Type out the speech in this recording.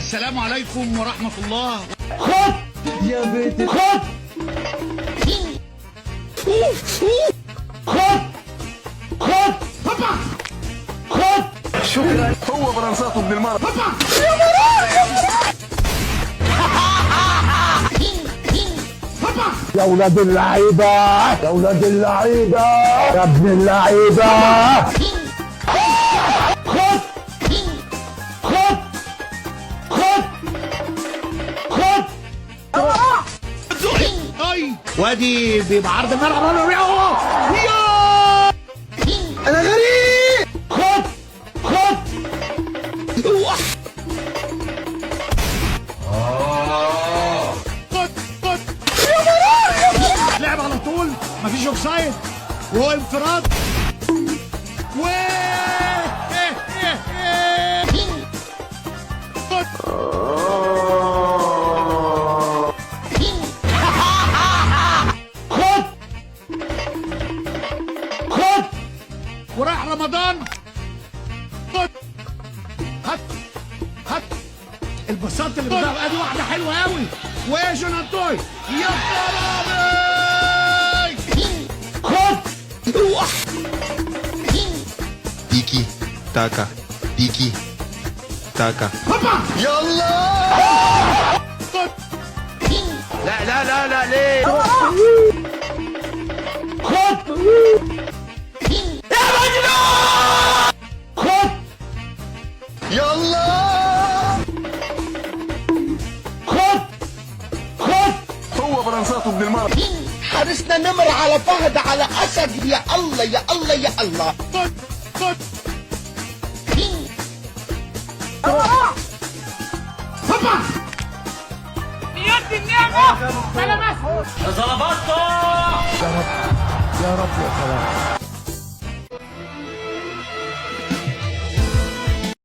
السلام عليكم ورحمة الله. خد يا بيتي، خد خد خد خد. شكرا. هو برنساته ابن المرض. يا ولاد اللعيبة، يا ولاد اللعيبة، يا ابن اللعيبة. خد خد خد خد. اي وادي بيبقى عرض الملعب. يا انا غريب. خد خد خد خد. لعب على طول، مفيش اوفسايد وهو انفراد. و خد. خد خد. وراح رمضان. خد هات هات البساط اللي بتاع. ادي واحدة حلوة قوي وجوناتوي. يا خرابي. خد. تيكي تاكا، تيكي تاكا. يلا. خد. لا لا لا لا، ليه؟ خد يا مجنون. خد. يلا. خد خد. هو برنساته ابن المرض. حارسنا نمر على فهد على اسد. يا الله يا الله يا الله. خد خد. يا رب يا رب يا صلاح.